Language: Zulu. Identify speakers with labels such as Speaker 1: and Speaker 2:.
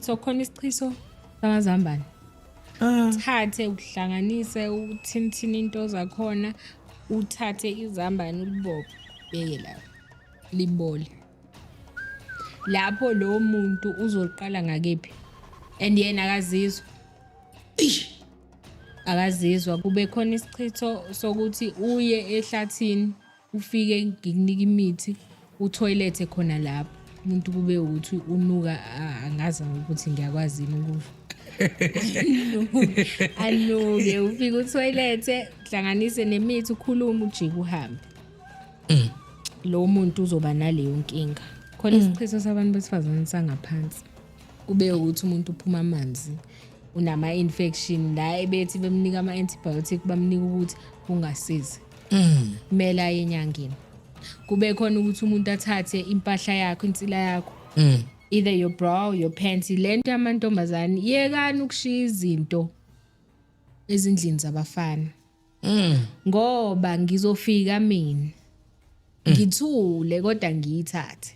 Speaker 1: So khona isichiso samazambane. Thathe uhlanganise, uthinthine into zakhona, uthathe izambane ulibophe, beke lapho libole. Lapho lo muntu uzoqala ngakephi? And yena akazizwa. Akazizwa. Kube khona isichitho sokuthi uye ehlathini, ufike ngikunika imithi, uthoyilethe khona lapho. Umuntu kube ukuthi unuka, angazi ukuthi ngiyakwazi yini ukuva. Anuke, ufike uthoyilethe, hlanganise nemithi, ukhulume, ujike uhambe. Lo muntu uzoba naleyo nkinga. Khona isichitho sabantu besifazane sangaphansi. Kube ukuthi umuntu uphuma amanzi, unama-infection la, ebethi bemnika ama-antibiotic, bamnika ukuthi kungasizi, kumele aye enyangeni. Kube khona ukuthi umuntu athathe impahla yakho, insila yakho, either your bra or your panty. Lento yamantombazane, yekani ukushiya izinto ezindlini zabafana, ngoba ngizofika mina ngithule kodwa ngiyithathe.